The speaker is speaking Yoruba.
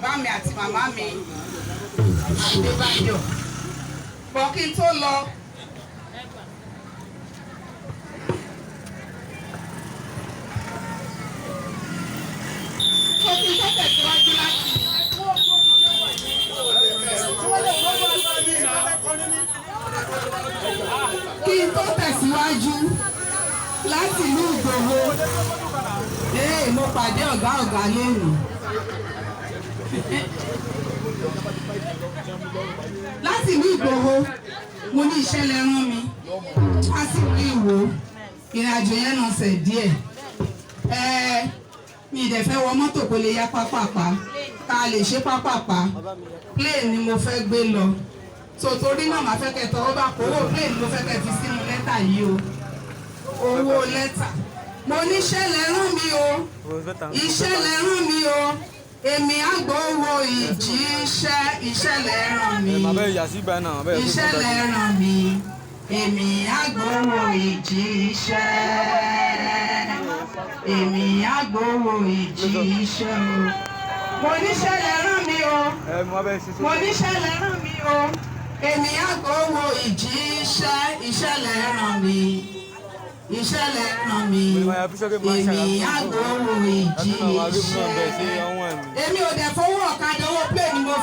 Bàbá mi àti màmá mi Adébáyọ̀ bọ̀ kí n tó lọ. Tó kí n tó tẹ̀síwájú láti. Kí n tó tẹ̀síwájú láti ìlú Ìgbòho, ee, mo pàdé ọ̀gá ọ̀gá lónìí. Láti ìlú Ìgbòho, mo ní iṣẹ́ lẹ rán mi wá sí ìlú Ìwó. Ìrìnàjò yẹn náà ṣẹ̀ díẹ̀. Ẹ̀ẹ́, mi ì dẹ̀ fẹ́ wọ mọ́tò kó lè yá pápápá, ká lè ṣe pápápá. Plane ni mo fẹ́ gbé lọ, so torí náà màá fẹ́ kẹ́ tọwọ́ bá kó owó plane ni mo fẹ́ kẹ́ fi sínú lẹ́tà yìí o. Owó lẹ́tà, mo níṣẹ́ lẹ rán mi o, iṣẹ́ lẹ rán mi o, èmi àgbọ̀wọ́ ìjíṣẹ́. Iṣẹ́ lẹ rán mi, iṣẹ́ lẹ rán mi, èmi àgbọ̀wọ́ ìjíṣẹ́, èmi àgbọ̀wọ́ ìjíṣẹ́ o. Mo níṣẹ́ lẹ rán mi o, mo níṣẹ́ lẹ rán mi o, èmi àgbọ̀wọ́ ìjíṣẹ́. Iṣẹ́ lẹ rán mi, iṣẹ́ lẹ rán mi, èmi àgbọ̀wọ́ ìjíṣẹ́. Èmi ò dẹ̀ fowó ọ̀kadà, owó plane ni mo